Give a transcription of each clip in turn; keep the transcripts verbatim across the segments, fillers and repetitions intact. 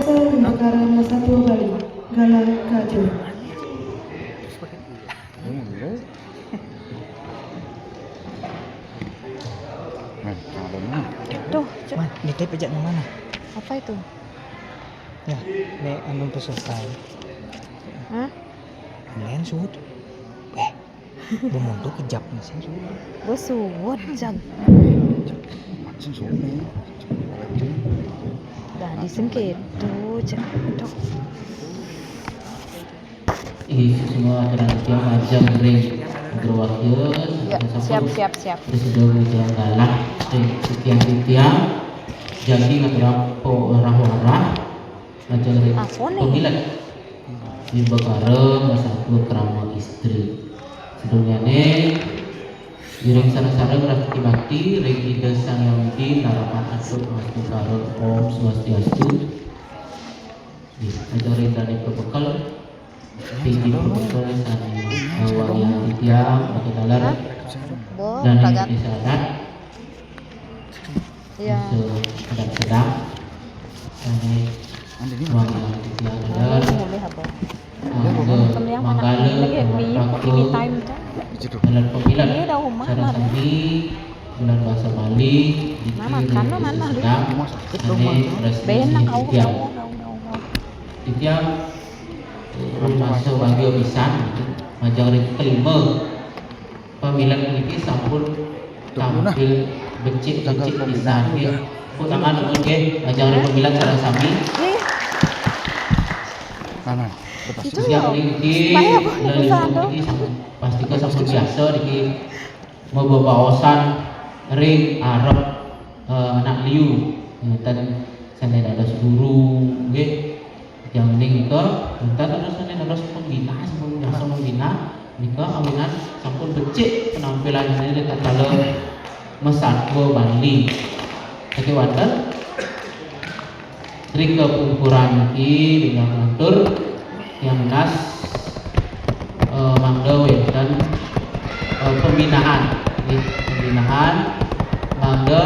Wimbakara Satwa Bali, Galah Kajo. Tuh, cuk. Man, nitip aja yang mana? Apa itu? Ya, ini anu peserta. Hah? Lain suut. Eh, bumuntuk kejap nih sih. Gue suwet, Jan. Dah, di sini gitu, Jan. Tuh. Ih, semua acara tiang majeng ring. Berwakil. Ya, siap, siap, siap. Sudah menyediakan galah ring titiang-titiang. Jadi ngaturang po warah-warah. Majeng ring. Apa nih? Pemilet. Wimbakara Satwa Krama Istri. Sedurunge iring sareng-sareng rastiti bakti ring Ida Sang Hyang Widi, narapan antuk Namo Buddhaya, Om Swastiastu. Nggih, acara daning bekel. Tinggi bekel sane, eh, wayah titiang, bagi taler. Bo, Dan kagak. Desa Adat. Iya. Sedang-sedang. Sane wayah titiang, taler. Mau beli apa? Mangga, Kalian mana? manggala, Lagi happy, waktu happy me time tuh. Dalam pemilan. Iya, dah, Uma, Sareng mana? Sami, bulan bahasa Bali. Nah, makan lo mana, lu? Sedang. Sane resmi Benak, sing au, titiang. Au, au, au, au. Titiang, eh, rumasa bagia pisan, gitu. Majeng ring kelima. Pamilet niki sampun tampil becik-becik pisan, nggih. Tepuk tangan dulu, nggih. Majeng ring pamilet sareng sami. Ih, Mana? itu Siang loh. niki, Bahaya, Bu, lali perusahaan tuh. niki sampun, pastika sampun biasa niki, mababaosan ring arep, eh, anak liu. Ngeten sane dados guru, nggih. Yang nika, ngenten terus sane dados pembina, sampun biasa membina. Nika awinan sampun becik penampilan niki ring tatkala masatwa Bali. Sakewanten, ring kapungkuran niki, bingah matur, tiang nunas, eh, mangda wenten, eh, pembinaan, nggih, pembinaan, mangda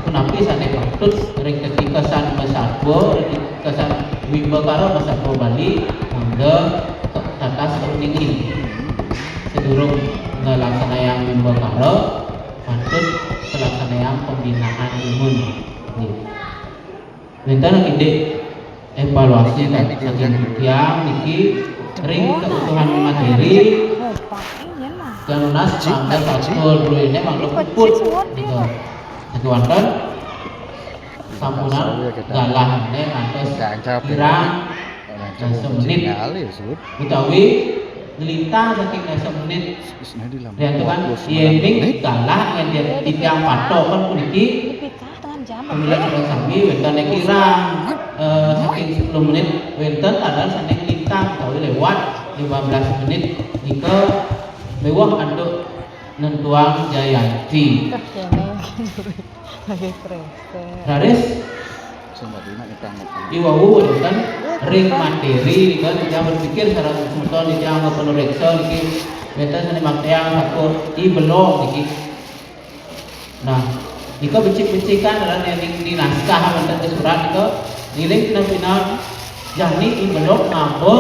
punapi sane patut ring tetikesan masatwa, ring tetikesan wimbakara masatwa Bali, mangda tatas uningin. Sedurung nglaksanayang wimbakara, patut nglaksanayang pembinaan dumun. Nggih. Wenten indik evaluasi saking tiang niki ring keutuhan materi. Tiang nunas mangda satwa druene mangda puput, gitu. Sakewanten sampunang galahne ngantos kirang dasa menit utawi nglintang saking dasa menit. Riantukan yening galah yen titiang patoken puniki, Ini pizza setengah jam. pamilet sareng sami wenten kirang, eh, saking sepuluh menit, wenten taler sane nglintang utawi lewat lima belas menit nika miwah antuk nentuang jayanti. Kene. Lagi prese. Raris Sama dina kita makan. iwau wenten ring materi nika, titiang berpikir sareng semeton titiang panureksa niki, wenten sane maktiang sampun i belum niki. Nah, nika becik-becikan dalam yang di, di naskah wenten ke surat nika, ngiring pina-pina jani i belum ngaba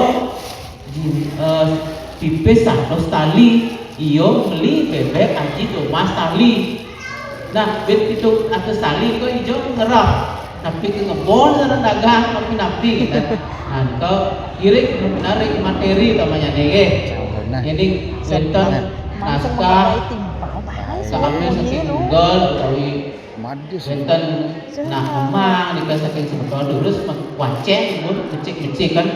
Jin-, eh, pipis satus tali, iya meli bebek aji tumas tali. Nah, bet pitu atus tali ko ijo ngerah, tapi ke ngebon sareng dagang napi-napi, gitu. Nah, ko iring menarik materi utamanya nih, nggih. Ini wenten naskah sampun setunggal utawi wenten, nah, emang nika saking semeton durus wacen pun becik-becik kan.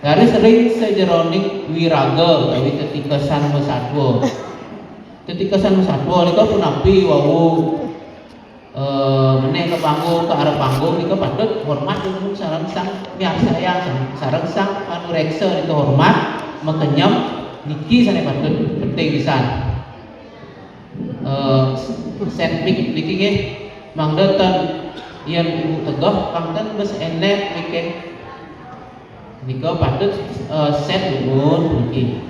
Raris ring sajeroning wiraga utawi tetikesan masatwa. Tetikesan masatwa nika punapi wau, eh, meneh ka panggung, ka arep panggung nika patut hormat dumun sareng sang miarsayang, sareng sang panureksa nika hormat, makenyem, niki sane patut penting pisan. Eh, set mic niki nggih, mangda ten yen Ibu Tegoh, pang ten bes enek mike. Nika patut, eh, set dumun niki.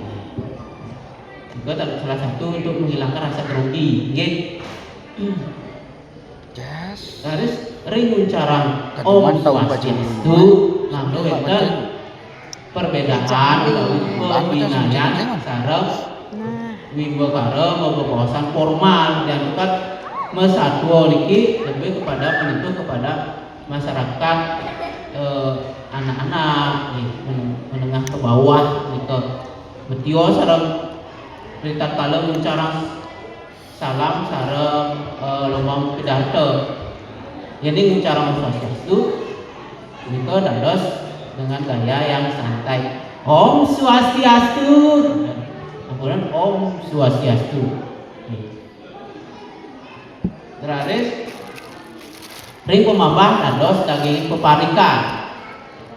Nika ter-, salah satu untuk menghilangkan rasa grogi, nggih. Yes. Raris Ring nguncarang Om Swastiastu, mangda wénten perbedaan utawi pabinayan sareng wimbakara mabebaosan formal, diantukan masatua niki lebih kepada menyentuh kepada masyarakat, eh, anak-anak, nih, meneng-, menengah ke bawah gitu. Betio sareng ritatkala nguncarang salam sareng, eh, lombang pidarta. Yén nguncarang Om Swastiastu, punika dados dengan gaya yang santai. Om Swastiastu. Ampunang, Om Swastiastu. Raris ring pamahbah dados daging peparikan.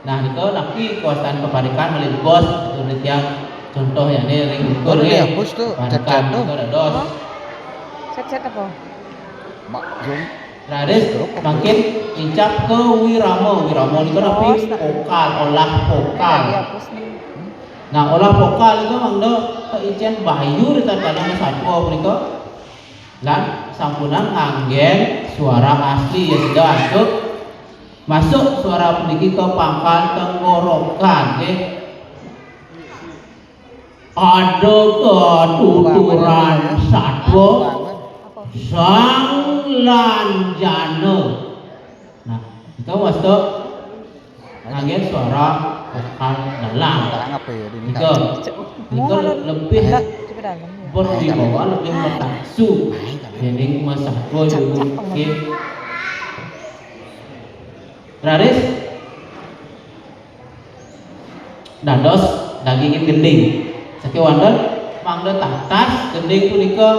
Nah, nika napi kawastan peparikan malih bos, atur titiang contoh ya nih ring ukur. Boleh nggih. Dihapus tuh, peparikan cat-cat tuh. Nika dados. Hah? Cat-cat apa? Mak Jum. Raris mangkin ical ke wirama. Wirama nika napi? Oh, sa- vokal, olah vokal. Dihapus nih. Nah, olah vokal nika mangda kaicén bayu ritatkala masatua punika. Lan sampunang nganggén suara asli ya sudah antuk. Masuk suara puniki ke pangkal tenggorokan, nggih. Ada katuturan satua sang lanjana. Nah, itu masuk nganggén suara vokal dalam. Nika, nika lebih berwibawa, lebih matasu. Dening masatua juga mungkin. Raris dados dagingin gending. Sakéwanten mangda tatas gending punika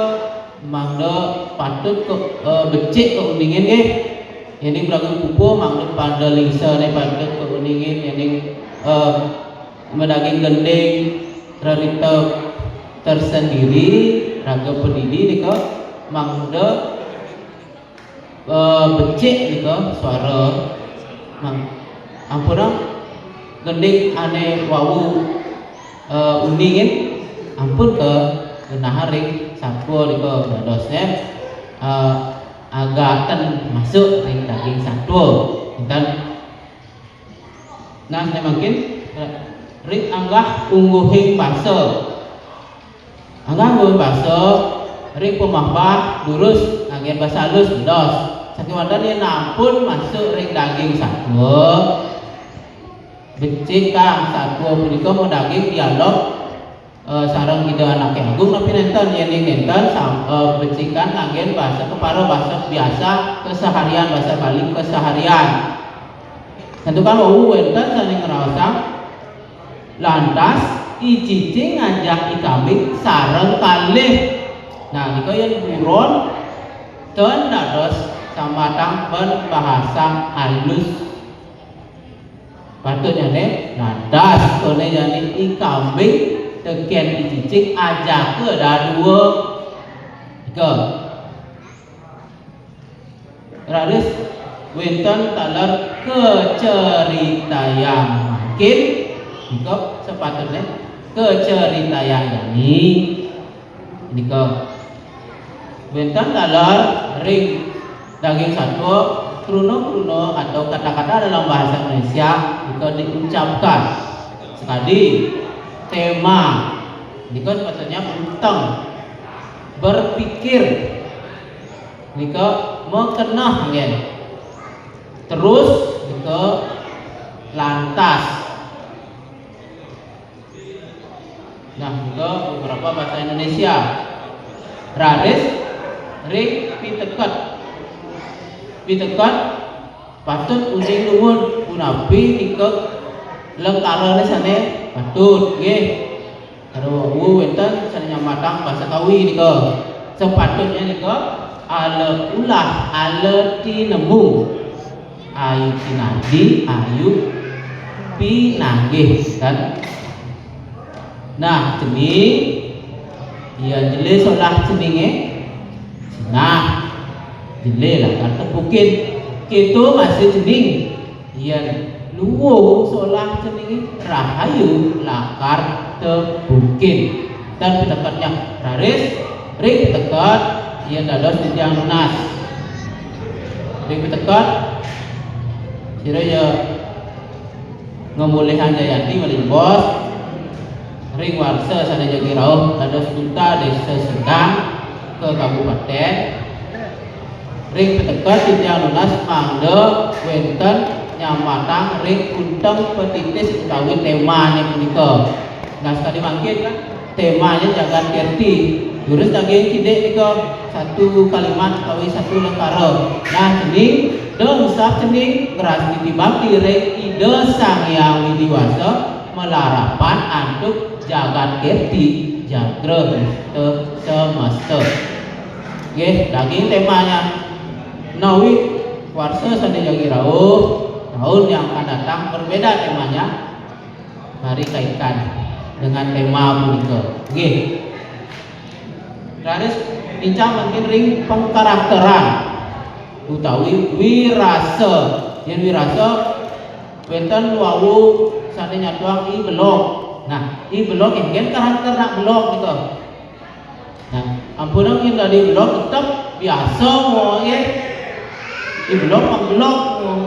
mangda patut ke, eh, becik kauningin nggih. Yéning madaging pupuh mangda pada lingsané patut kauningin, yéning, eh, madaging gending rerita tersendiri, raga pendidi nika mangda, eh, becik nika suara mang-, ampunang gending ané wau, eh, uningin ampun kagenahang ring satua nika dadosné, eh, agaten masuk ring daging satua. Enten. Nah, sané mangkin, eh, ring anggah ungguhing basa. Anggah ungguhing basa, ring pamahbah durus nganggén basa alus, dados. Sakéwanten yén ampun masuk ring daging satua, becik kang satua punika madaging dialog, eh, sareng Ida Anaké Agung napi nénten, yéning nénten sam-, eh, becikan nganggén basa kepara, basa biasa keseharian, basa Bali keseharian. Santukan wau wénten sané ngraosang, lantas I Cicing ngajak I Kambing sareng kalih. Nah, nika yén buron ten dados sambatang pen bahasa alus. Patutnyané lantas koné jani I Kambing tekén I Cicing ajaka dadua. Nika. Raris wénten taler kacaritayang mangkin, nika sapatutné kacaritayang jani. Nika wénten taler ring daging satua, kruna-kruna atau kata-kata dalam bahasa Indonesia nika diucapkan. Sekadi tema, nika sepatutnya unteng, berpikir, nika makeneh nggih. Terus nika lantas. Nah, nika beberapa bahasa Indonesia. Raris ring piteket. Piteket patut uning dumun punapi nika lengkarané sané patut nggih. Karo wau wénten sané nyambatang basa Kawi nika. Sepatutnya nika ala ulah, ala tinemu. Ayu pinadi, ayu pinanggih, kan? Nah, cening, yén jelé solah ceningé, sinah, jelé lakar tepukin. Kéto masih cening. Yén luung solah ceningé, rahayu lakar tepukin. Dan piteketnya raris, ring piteket, yén dados titiang nunas. Ring piteket, sira ya ngemulihang Jayanti malih bos. Ring warsa sane jagi rauh dados duta Desa Sedang ka kabupaten. Ring piteket titiang nunas mangda wenten nyamatang ring unteng petitis utawi temane punika. Nah, sakadi mangkin kan, temanya Jagat Kirti. Durus daging kidik nika satu kalimat utawi satu lengkara. Nah, cening, da usap cening, ngrastiti bakti ring Ida Sang Hyang Widi Wasa, malarapan antuk Jagat Kirti, jatra semesta. Nggih, daging temanya. Menawi warsa sane jagi rauh, tahun yang akan datang berbeda temanya, mari kaitkan dengan tema punika. Nggih. Raris pincang mangkin ring pengkarakteran utawi wirasa. Yen wirasa wenten wau sane nyatuang I Belog. Nah, I Belog engken karakter nak Belog nika. Nah, ampun yen dadi Belog tetep biasa mawon nggih. I Belog pang Belog mawon.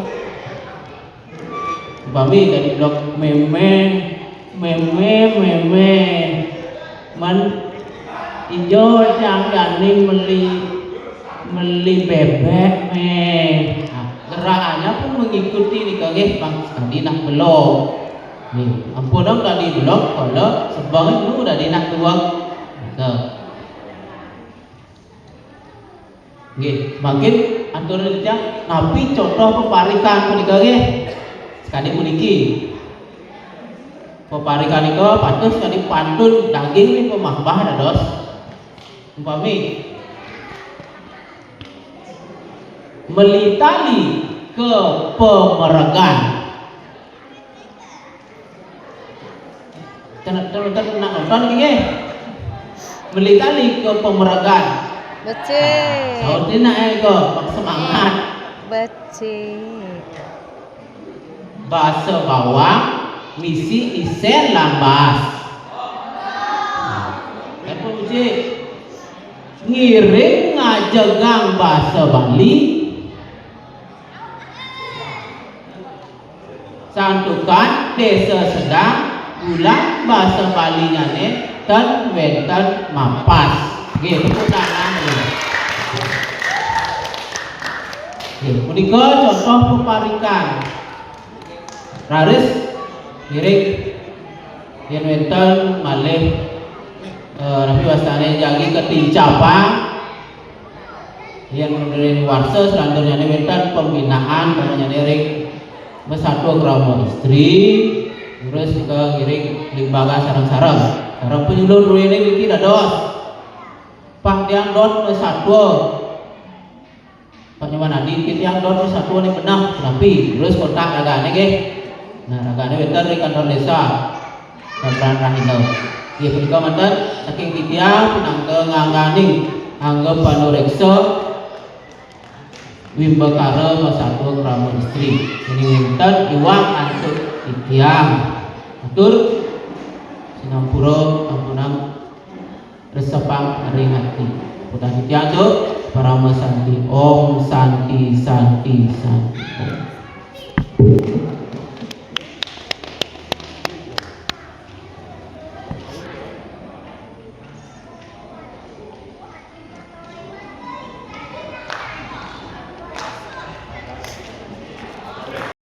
Upami dadi Belog meme, meme, meme. Men ijo cang jani meli, meli bebek, me. Nah, gerakannya pun mengikuti nika nggih, pang sekadi nak Belog. Nggih, ampun dong dadi Belog, kala sebeng nu dadi nak Belog. Nika. Nggih, mangkin atur titiang napi contoh peparikan punika nggih. Sekadi puniki. Peparikan nika patut sekadi pantun daging nika mambah dados. Umpami meli tali ke pemeregan. Ten, ten, ten, nak nonton nggih. Meli tali ke pemeregan. Becik. Saut ni nak eh ke, bak semangat. Becik. Basa bawang misi isen lambas. Kan becik. Ngiring ngajegang basa Bali. Santukan Desa Sedang, bulan basa Balinyane ten wenten mapas. Nggih, tepuk tangan nggih. Nggih, punika contoh peparikan. Raris ngiring yen wenten malih, eh, napi wastane jagi ketincapang. Yen ring warsa selanturnyane wenten pembinaan, umpamanyane ring Masatua Krama Istri, terus ke ngiring limbaga sareng-sareng. Sareng penyuluh ruene niki dados. Pang tiang dot Masatua. Pak Nyoman Adi, niki tiang dot Masatua ni benah, napi? Terus kontak ragane nggih. Nah, ragane wenten ring kantor desa. Sabran rahina. Nggih, punika manten saking titiang pinangka ngangganing angga panureksa wimbakara Masatua Krama Istri. Yen wenten iwang antuk titiang. Atur sinampura ampunang resepang ring ati. Putra titiang tu parama santi. Om santi, santi, santi. Om.